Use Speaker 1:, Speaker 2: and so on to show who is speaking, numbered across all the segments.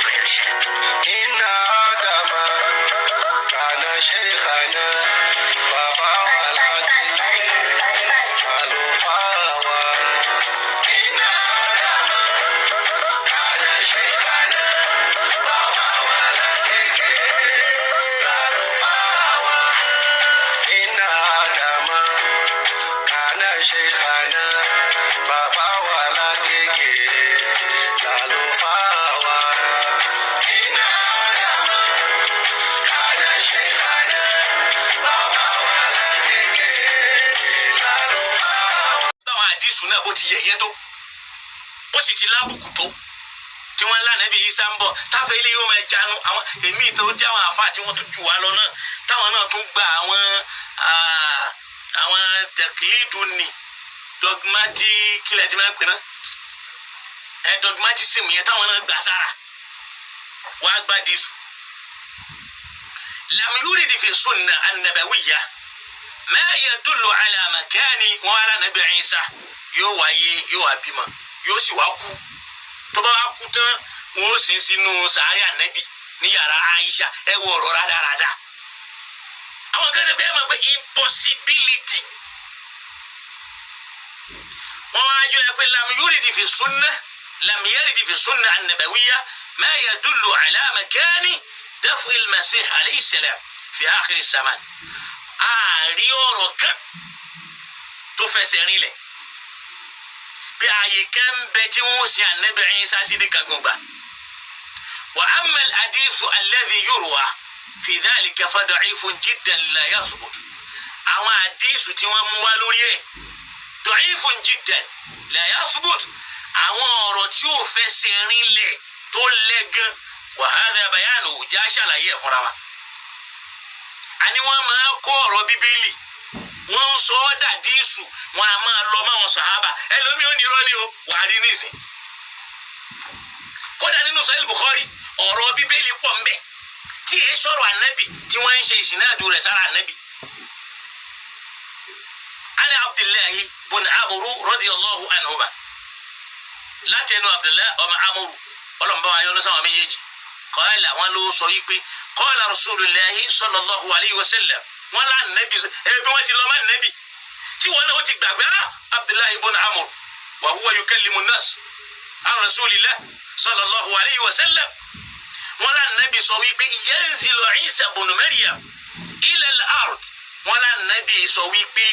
Speaker 1: إن آدم كان شيخنا bàbá wa lágbègbè àlùfáà wa. إن آدم كان شيخنا bàbá wa lágbègbè àlùfáà wa. إن آدم كان شيخنا bàbá wa lágbègbè àlùfáà wa. إن آدم كان شيخنا bàbá wa lágbègbè àlùfáà wa.
Speaker 2: Báwọn àdìsù náà bó ti yẹ̀yẹ́ tó, bó sì ti lábùkù tó, tí wọ́n lánàá bí Isa ń bọ̀ táfẹ́ ilé yóò máa jánu. Àwọn èmi tó jẹ́ àwọn àfa tí wọ́n tún jù wá lọ náà, táwọn náà tún gba àwọn tẹ̀kílídù ní dogmati kílẹ̀ tí máa ń pè náà ẹ dogmatism yẹn, táwọn náà gbà sára wàá gba dìsù. Lam yurid fi sunna an-nabawiyya ma yadullu ala makani. Wọn ala nabi Isa yóò wáyé, yóò wá bímọ, yóò sì wá kú. Tó bá wá kú tán, wọn ó sin sínú sàárẹ̀ ànábì ní yàrá Aisha. Ẹ wọ ọ̀rọ̀ rádaràda àwọn kan tẹ pé ẹ máa pé impossibility. Wọn wá jọ ẹ pé lam yuridi fi sunna, lam yaridi fi sunna an-nabawiyya ma yadullu ala makani dafu al-masih alayhi salam fi akhir zaman. Àárí ọ̀rọ̀ kan tó fẹsẹ̀ rinlẹ̀ bí ààyè kan ń bẹ tí wọ́n ṣe ànábì Ìsá sí ní kagbọ̀ngbà. Wa amma al-hadithu alladhi yurwa fi dhalika fa da'ifun jiddan la yathbut. Àwọn àdísù tí wọ́n mú wá lórí ẹ̀, da'ifun jiddan la yathbut, àwọn ọ̀rọ̀ tí ò fẹsẹ̀ rinlẹ̀ tó lẹ́gàn. Wa hadha bayanu, já ṣàlàyé ẹ̀ fúnra wa. Àní wọ́n máa kó ọ̀rọ̀ Bíbélì, wọ́n ń sọ ọ́ dàdísù, wọ́n á máa lọ máwọn sàhábà. Ẹlòmíì ò ní irọ́ ni o, wà á rí nísìn. Kódà nínú Sahih Bukhari, ọ̀rọ̀ Bíbélì pọ̀ ńbẹ̀ tí èé sọ̀rọ̀ ànábì tí wọ́n ń ṣe ìsìnàdù rẹ̀ sára ànábì. Ana Abdullahi bun Amuru radiyallahu anhuma, láti ẹnu Abdullahi ọmọ Amuru, ọlọ́mọba wa yọ́nú sáwọn méjèèjì, qala, wọn ló sọ yìí pé qala Rasulullahi sallallahu alayhi wa sallam. Wọn lá nẹbi ẹbí wọn ti lọ má nẹbi tí wọn náà ó ti gbàgbé, ah, Abdullahi ibn Amr wa huwa yukallimu nas an rasulillah sallallahu alayhi wa sallam. Wọn lá nẹbi sọ wípé yanzilu Isa ibn Maryam ila al-ard. Wọn lá nẹbi sọ wípé,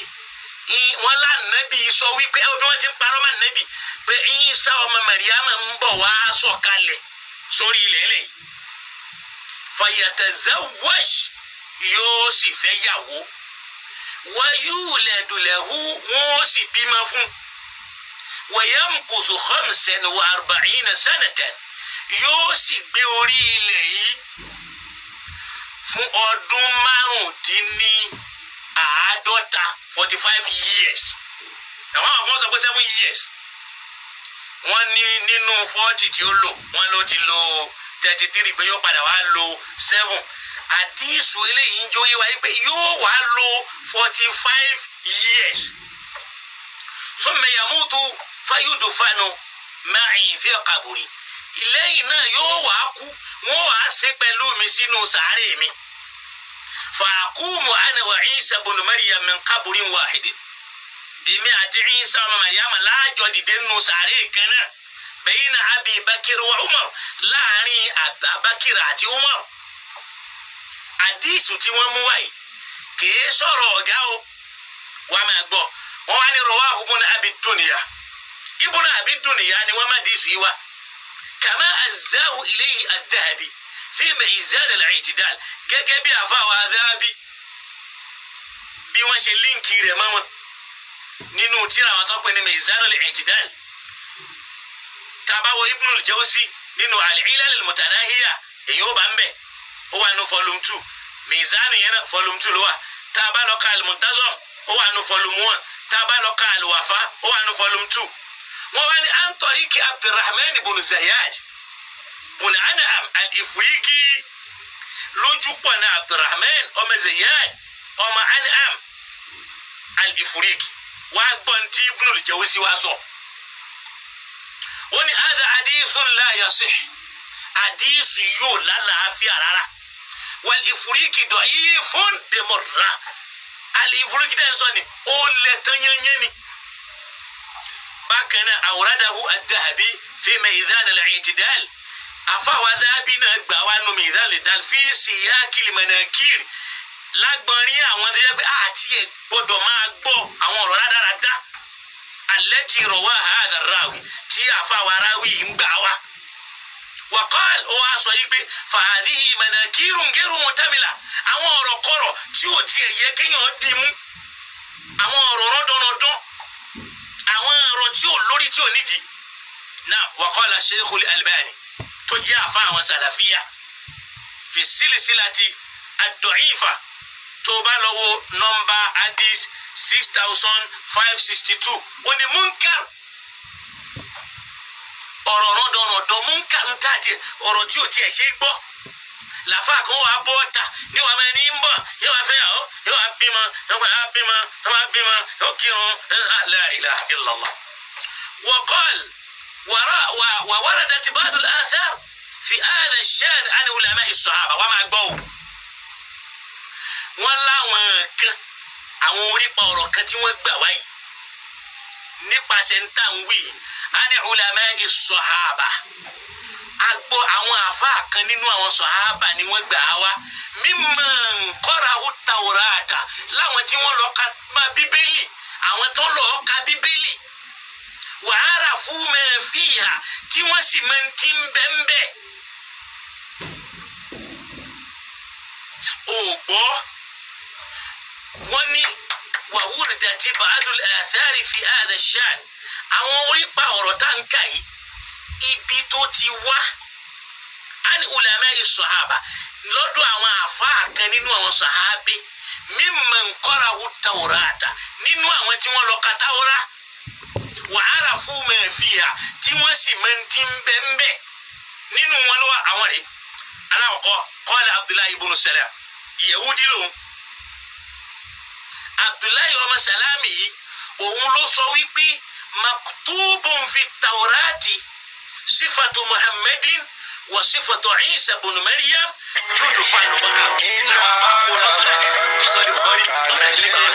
Speaker 2: wọn lá nẹbi sọ wípé ẹbí wọn ti ń parọ́ má nẹbi pé Isa ọmọ Maryam ń bọ̀ wá sọ̀kalẹ̀ sórí ilẹ̀ ẹlẹ́yìn, fayatazawwaj, yóò sì fẹ́ yàwó, wayuladulẹ̀hu, wọn ó sì bímọ fún, wayamkuthu khamsan wa arba'ina sanatan, yóò sì gbé orí ilẹ̀ yìí fún ọdún 45, 45 years. Àwọn àwọn kan sọ pé 7 years. Wọ́n ní nínú 40 tí ó lò, wọ́n ló ti lò 33, pé yóò padà wá lò 7. Àdísù eléyìí ń jó yé wa yìí pé yóò wá lò 45 years. Summa yamutu fayudfanu ma'i fi qabri. Lẹ́yìn náà yóò wá kú, wọ́n wá sin pẹ̀lú mi sínú sàárè mi. Fa'aqumu ana wa Isa ibn Maryam min qabrin wahidin. Èmi àti Isa ọmọ Maryam láàjọ dìde nínú sàárè kan náà, bayna Abi Bakr wa Umar, láàrin Abubakar àti Umar. Àdísù tí wọ́n mú wáyé kìí sọ̀rọ̀ ọ̀gá o, wàá máa gbọ́. Wọ́n wá ní rawahu Ibn Abi Dunya. Ibn Abi Dunya ni wọ́n má dísù yìí wá, kama azzahu ilayhi ad-Dhahabi fi Mizan al-I'tidal, gẹ́gẹ́ bí àfàwọ̀ Dhahabi bí wọ́n ṣe líǹkì rẹ̀ mọ́ wọn nínú tírà àwọn tó pè ní Mizan al-I'tidal. Tabawo Ibn al-Jawzi nínú al-Ilal al-Mutanahiya, èyí ó bá ń bẹ̀, ó wà ní volume 2. Mizan yẹn náà, volume 2 ló wà. Tá a bá lọ ka al-Muntazam, ó wà ní volume 1. Tá a bá lọ ka al-Wafa, ó wà ní volume 2. Wọ́n wá ní an tariki Abdulrahman ibn Zayad ibn An'am al-Ifriqi, lójú pọ̀ ní Abdulrahman ọmọ Zayad ọmọ An'am al-Ifriqi. Wàá gbọ́n tí Ibn al-Jawzi wá sọ. Wọ́n ní hadha hadithun la yasih. Àdìsù yóò lálàáfíà rárá. Wal ifuriki da'ifun bi murra. Al ifuriki tẹ́ ń sọ ni ó lẹ̀ tán yányán ni. Bákan náà awradahu ad-Dhahabi fi mizan al-i'tidal. Àfàwọn Dhahabi náà gbà wá nu mizan al-i'tidal fi siyaqil manakir. Lágbọ̀nrín àwọn tó yẹ pé àti ẹ̀ gbọ́dọ̀ máa gbọ́ àwọn ọ̀rọ̀ rádaràda. Allati rawaha hadha ar-rawi tí àfàwọn aráwì ń gbà wá. Waqal ó wá sọ yìí pé fahadhihi manakirun ghayru mu'tamila. Àwọn ọ̀rọ̀ kọ̀rọ̀ tí ò tiẹ̀ yẹ kéèyàn dì mú. Àwọn ọ̀rọ̀ rọ́dọ̀rọ̀dọ̀. Àwọn ọ̀rọ̀ tí ò lórí tí ò nídìí. Náà waqala Sheikhul Albani tó jẹ́ àfa àwọn sàlàfíà fi silsilati ad-da'ifa tó bá lọ wo nọ́mbà hadith 6562 ó ní munkar ọ̀rọ̀ rọ́dọ̀rọ̀dọ̀ munkar ń tà tiẹ̀ ọ̀rọ̀ tí ò tiẹ̀ ṣe é gbọ́. Làfà kan wà bọ́ ta ní wàá mẹ́ni ń bọ̀ yóò wá fẹ́yàwó yóò wá bímọ yóò wá bímọ yóò wá bímọ yóò kírun la ilaha illallah. وقال ووردت بعض الآثار في هذا الشأن عن علماء الصحابة وما gbọ́ wọ́n láwọn kan àwọn orípa ọ̀rọ̀ kan tí wọ́n gbà wáyé nípasẹ̀ ń tà ń wí عن علماء الصحابة agbọ́ àwọn àfáà kan nínú àwọn sọ̀hábà ni wọ́n gbà á wá mímọ̀ nkọ́ra Taurata láwọn tí wọ́n lọ ka bíbélì àwọn tó lọ ka bíbélì wàhálà fún mẹ́fìhà tí wọ́n sì máa ń ti ń bẹ́ńbẹ́. Ò gbọ́ wọ́n ní wàhúrì dàtí ba'dul athari fi hadha ash-sha'n àwọn orípa ọ̀rọ̀ tá ń kà yìí ibi tó ti wá an ulama'i sọ̀hábà lọ́dọ̀ àwọn àfáà kan nínú àwọn sọ̀hábẹ́ mimman qara'u Taurata nínú àwọn tí wọ́n lọ ka Taura wa arafu ma fiha tí wọ́n sì máa ń ti ń bẹ́ ń bẹ́ nínú wọn lọ́wọ́ àwọn rẹ̀. Alákọ̀ọ́kọ́ qala Abdullahi ibn Salam Yahudi lòun Abdullahi ọmọ Salami yìí òun ló sọ wípé maktubun fi Taurati sifatu Muhammadin wa sifatu Isa ibn Maryam yudfanu ma'ahu. Làwọn afa kó lọ́sọ̀rọ̀ àdìsí lọ́sọ̀rọ̀ àdìsí Bukhari lọ́sọ̀rọ̀ àdìsí nígbà wọn.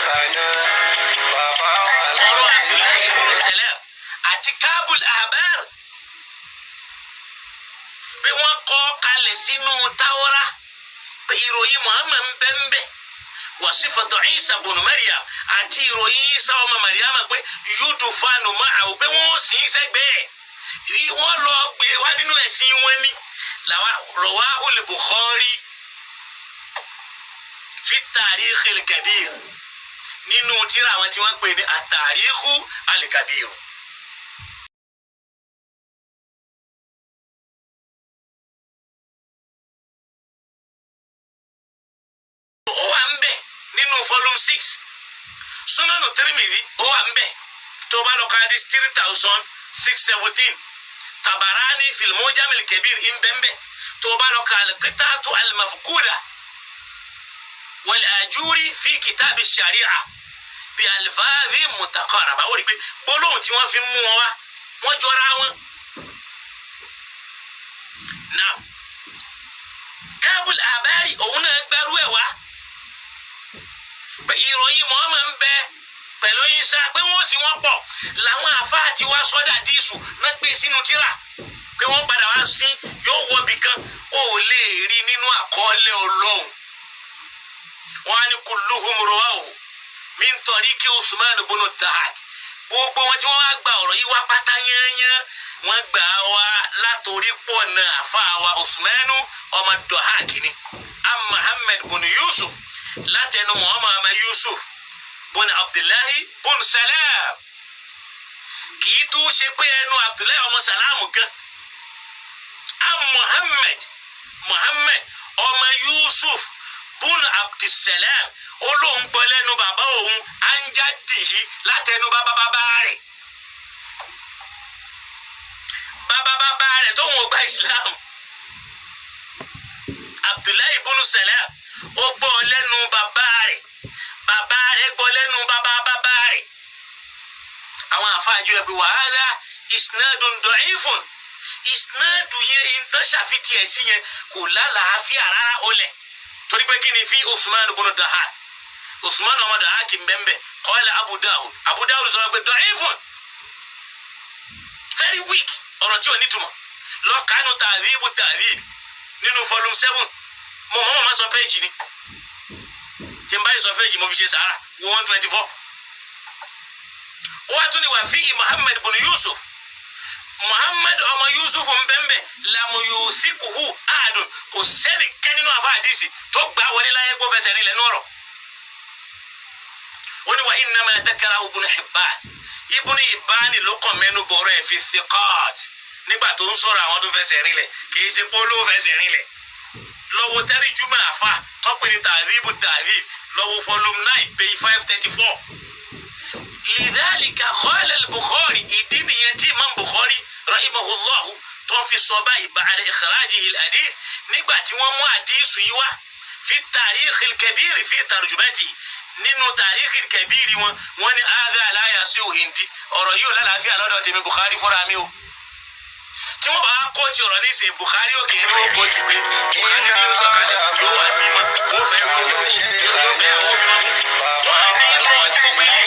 Speaker 2: Ọ̀rọ̀ Abdullahi ibn Salam àti Kabul Ahbar pé wọ́n kọ́ kalẹ̀ sínú Tawra pé ìròyìn Muhammad ń bẹ ń bẹ wa sifatu Isa ibn Maryam àti ìròyìn Isa ọmọ Maryam pé yudfanu ma'ahu pé wọ́n sì ń sẹ́gbẹ̀ẹ́ wọ́n lọ gbé wá nínú ẹ̀sìn wọn ni. Rawahu al-Bukhari fi Tarikh al-Kabir nínú tírà àwọn tí wọ́n pè ní at-Tarikh al-Kabir. Ó wà ń bẹ̀ nínú volume 6 Sunanu Tirmidhi ó wà ń bẹ̀ tó bá lọ ka hadith 3617 Tabarani fil Mujam al-Kabir nbẹnbẹ tó bá lọ ka al-Qita'atu al-Mafquda wal-Ajuri fi kitab ash-Shari'a bi alfadhi mutaqaraba. Ó rí i pé gbólóhùn tí wọ́n fi mú wọn wá wọ́n jọra wọn. Now Kabul Abari òun náà gbẹrú ẹ̀ wá ìròyìn Muhammad ń bẹ pẹ̀lú Isa pé wọ́n sì wọ́n pọ̀ làwọn àfáà tí wá sọ́dà díìsù náà gbé sínú tírà pé wọ́n padà wá sí yóò wọbi kan ó lè rí nínú àkọọ́lẹ̀ Ọlọ́run. Wọ́n á ní kulluhum rawahu min tariqi Usman ibn Dahak. Gbogbo wọn tí wọ́n wá gba ọ̀rọ̀ yìí wá pátá yányán wọ́n gbà á wá látòrí pọ̀ náà àfáà wa Usman ọmọ Dahak ni am Muhammad ibn Yusuf látẹnu Muhammad Yusuf bùn Abdullahi bùn Salam. Kì í tún ṣe pé ẹnu Abdullahi ọmọ Salamu gan. Am Muhammad ọmọ Yusuf bùn Abdulsalam olóhùn gbọ́ lẹ́nu bàbá òun anjadihi látẹnu bàbá bàbá rẹ̀. Bàbá bàbá rẹ̀ tóun ò gba Islam. Abdullahi bùn Salam ó gbọ́ lẹ́nu bàbá rẹ̀. Bàbá rẹ̀ gbọ́ lẹ́nu bàbá bàbá rẹ̀. Àwọn àfáàjọ ẹ̀ pé wàhálà isnadun da'ifun. Isnadu yẹn ìtàn ṣàfitì ẹ̀ sí yẹn kò lálàáfíà rárá ó lẹ̀. Torí pé kí ni fi Uthman ibn Dahak, Uthman ọmọ Dahak mbẹ́mbẹ́, qala Abu Dawud, Abu Dawud sọ pé da'ifun, very weak, ọ̀rọ̀ tí ò ní túmọ̀. Lọ́kàánú Ta'dhibu Ta'dhib nínú volume 7, mo mọ̀ mọ̀ sọ péjì ni tí n bá yìí sọ péjì mo fi ṣe sàárà 124. Wọ́n tún ní wà fi Muhammad bin Yusuf, Muhammad ọmọ Yusuf nbẹ́nbẹ́, lamu yuthikuhu ahadun, kò sẹ́ni kẹ́ nínú àfa àdìsí tó gbà wọlé láyé kó fẹsẹ̀ nílẹ̀ nọ́rọ̀. Wọ́n ní wa innama dhakara Ibn Hibban, Ibn Hibban ló kàn mẹ́nu bọ̀rọ̀ ẹ̀ fi thiqat nígbà tó ń sọ̀rọ̀ àwọn tó fẹsẹ̀ rinlẹ̀, kì í ṣe polo fẹsẹ̀ rinlẹ̀. Lọ́wọ́ tẹ́rí júmọ̀ àfa tọ́pẹ́ ní Ta'dhibu Ta'dhib lọ́wọ́ volume 9 page 534. Lidhalika qala al-Bukhari, ìdí nìyẹn tí Imam Bukhari rahimahullahu tó fi sọ báyìí ba'da ikhrajihi al-hadith, nígbà tí wọ́n mú àdísù yìí wá fi tarikh al-kabir fi tarjumati, nínú tarikh al-kabir wọn, wọ́n ní hadha la yasihu indi, ọ̀rọ̀ yìí ò lálàáfíà lọ́dọ̀ tèmi Bukhari fúnra mi o. Tí wọ́n bá kóòtù ọ̀rọ̀ nísìnyí, Bukhari òkè ni wọ́n kóòtù pé Bukhari ni yóò sọ̀kalẹ̀ yóò wá bímọ, wọ́n fẹ́ yóò fẹ́ àwọn bímọ, wọ́n á ní ìmọ̀ ọtí gbogbo ilé.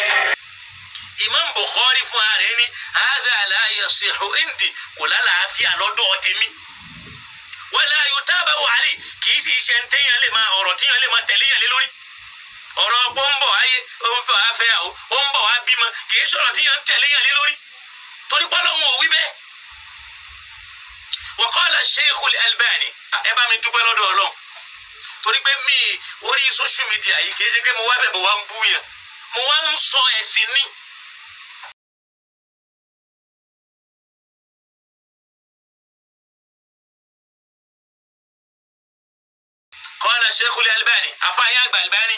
Speaker 2: Imam Bukhari fún ààrẹ ní hadha la yasihu indi, kò lálàáfíà lọ́dọ̀ tèmi. Wala yutaba'u alayhi, kì í sì ṣe ń téyàn lè máa ọ̀rọ̀ tíyàn lè máa tẹ̀lé yàn lé lórí. Ọ̀rọ̀ ọ̀pọ̀ ń bọ̀ ayé, ó ń bọ̀ wá fẹ́ o, ó ń bọ̀ wá bímọ, kì í sọ̀rọ̀ tíyàn ń tẹ̀lé yàn lé lórí. Torí pé Ọlọ́run ò wí bẹ́ẹ̀. Wa qala Sheikh al-Albani, ẹ bá mi dúpẹ́ lọ́dọ̀ Ọlọ́run torí pé mi orí social media yìí kì í ṣe pé mo wá bẹ̀ bọ̀ wá ń bú yàn, mo wá ń sọ ẹ̀sìn ní. Qala Sheikh al-Albani, àfáàyàn àgbà Albani,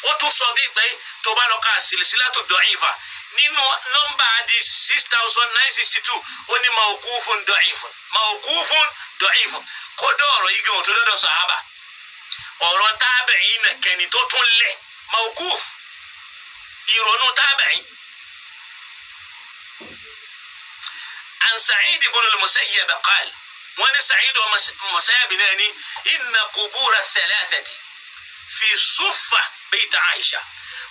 Speaker 2: ó tún sọ bí pé tó bá lọ ka silsilatu da'ifa nínú nọ́mbà di 6962, ó ní mawqufun da'ifun, mawqufun da'ifun. Kódà ọ̀rọ̀ yìí gan tó lọ́dọ̀ sàhábà, ọ̀rọ̀ tábìín kẹ́ni tó tún lẹ̀ mawquf, ìrònú tábìín. An Sa'id ibn al-Musayyib qala, wọ́n ní Sa'id ibn al-Musayyib náà ní inna qubura thalathati fi Suffa bayt Aisha,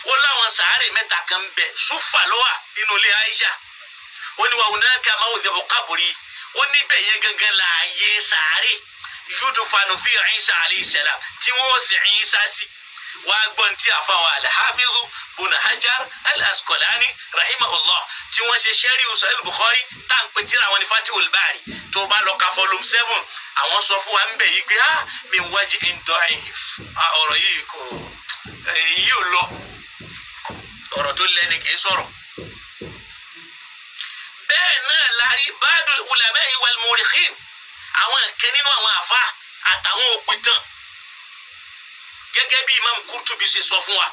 Speaker 2: wọ́n láwọn sàárè mẹ́ta kan bẹ Suffa ló wà nínú ilé Aisha. Ó ní wa hunaka mawdi'u qabri, ó níbẹ̀ yẹn gangan láàyè sàárè yudfanu fi Isa alayhi salam, tí wọ́n sì Isa sí. Wàá gbọ́n tí àfàwọn al-Hafizu bùnà Hajar al-Asqalani rahimahullah tí wọ́n ṣe sẹ́rí Sahih Bukhari tá à ń pè tíra àwọn ní Fathul Bari, tó bá lọ ka volume 7, àwọn sọ fún wa ń bẹ̀ yìí pé ah min wajhin da'if, ọ̀rọ̀ yìí kò èyí ò lọ, ọ̀rọ̀ tó lẹ́ni kì í sọ̀rọ̀. Bẹ́ẹ̀ náà la rí ba'dul ulama'i wal murikhin, àwọn kan nínú àwọn àfa àtàwọn òpìtàn, gẹ́gẹ́ bí Imam Qurtubi ṣe sọ fún wa.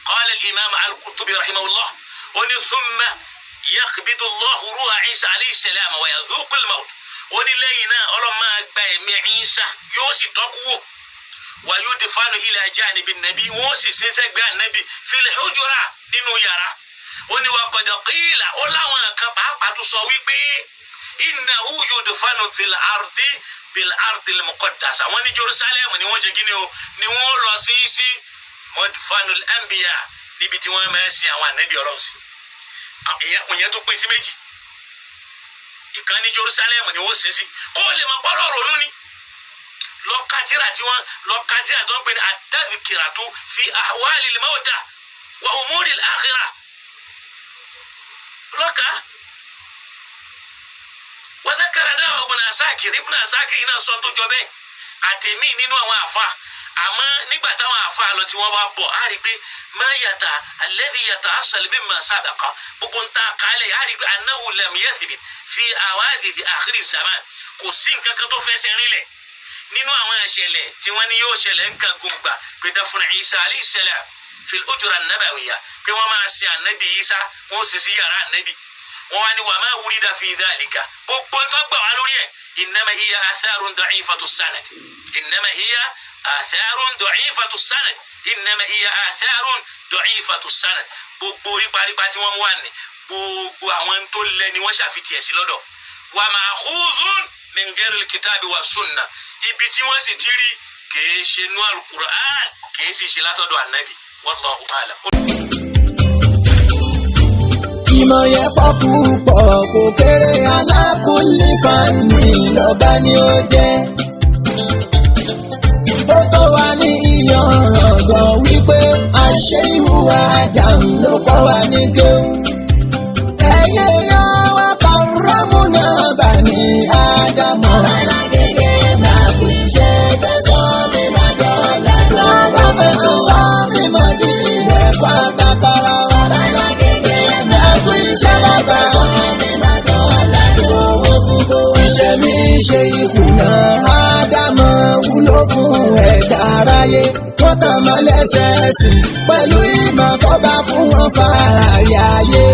Speaker 2: Qala al-Imam al-Qurtubi rahimahullah, ó ní thumma yakhbidu Allahu ruha Isa alayhi salam wa yadhuqu al-mawt, ó ní lẹ́yìn náà Ọlọ́run máa gba ẹ̀mí Isa yóò sì tọ́kú wò, wa yudfanu ila janibi nàbí, wọ́n sì sínsẹ́ gbé ànábì fil hujura nínú yàrá. Ó ní wa qad qila, ó láwọn kan pàápàá tó sọ wípé innahu yudfanu fil ardi bil ardi al-muqaddasa, wọ́n ní Jerusalem ni wọ́n ṣe kí ni o, ni wọ́n lọ sí mudfanul anbiya, níbi tí wọ́n máa ń sin àwọn ànábì Ọlọ́run sí. Ìyẹn tó pín sí méjì, ìkan ní Jerusalem ni wọ́n sin sí, kó o lè máa pọ́rọ̀ ronú ni. Lọ́kàtìrà tí wọ́n lọ́kàtìrà tó ń pè ní at-tadhkiratu fi ahwalil mawta wa umuril akhirah, lọ́kà. Wa dhakara náà Ibn Asakir, Ibn Asakir náà sọ tó jọ bẹ́ẹ̀ àtẹ̀mí nínú àwọn àfa. Àmọ́ nígbà táwọn àfa lọ tí wọ́n bá bọ̀, á rí pé ma yàtà alladhi yata'assal mimma sabaqa, gbogbo ń ta kálẹ̀, á rí pé annahu lam yathbit fi awadith akhiri zaman, kò sí nǹkan kan tó fẹsẹ̀ rinlẹ̀ nínú àwọn ìṣẹ̀lẹ̀ tí wọ́n ní yóò ṣẹlẹ̀ nǹkan gbòǹgbà pé dafun Isa alayhi salam fil ujra an-nabawiyya, pé wọ́n máa sin ànábì Isa, wọ́n sì sí yàrá ànábì. Wọ́n wá ní wa ma wurida fi dhalika, gbogbo nǹkan gbà wá lórí ẹ̀, innama hiya atharun da'ifatu sanad, innama hiya atharun da'ifatu sanad, innama hiya atharun da'ifatu sanad. Gbogbo ríparípa tí wọ́n mú wá ní gbogbo àwọn tó lẹ ni wọ́n ṣàfitì ẹ̀ sí lọ́dọ̀. Wa ma'khudhun min ghairi al-kitabi wa sunna. Ibi tí wọ́n sì ti rí kìí ṣe nú al-Qur'an, kìí sì ṣe látọ̀dọ̀ ànábì. Wallahu a'lam.
Speaker 3: Ìmọ̀ yẹn pọ̀ púpọ̀, kò kéré. Alákùnlé fani lọ́ba ni ó jẹ́. Ó tó wa ní ìyànràn wípé àṣẹ ìhùwà Ádámù ló kọ́ wa ní kéwù. Ẹ̀yẹ yan wa kàrámù náà bà ní Ádámù. Ádámù tó sọ mímọ́ di ilẹ̀ pátákárá wa. Ẹ̀kú iṣẹ́ bàbá. Iṣẹ́ mi ṣe ìkùnà Ádámọ̀ wúlò fún ẹ̀dá aráyé. Wọ́n tàn mọ́ lẹ́sẹ̀ẹ́sì pẹ̀lú ìmọ̀ tó bá fún wọn fààyè ayé.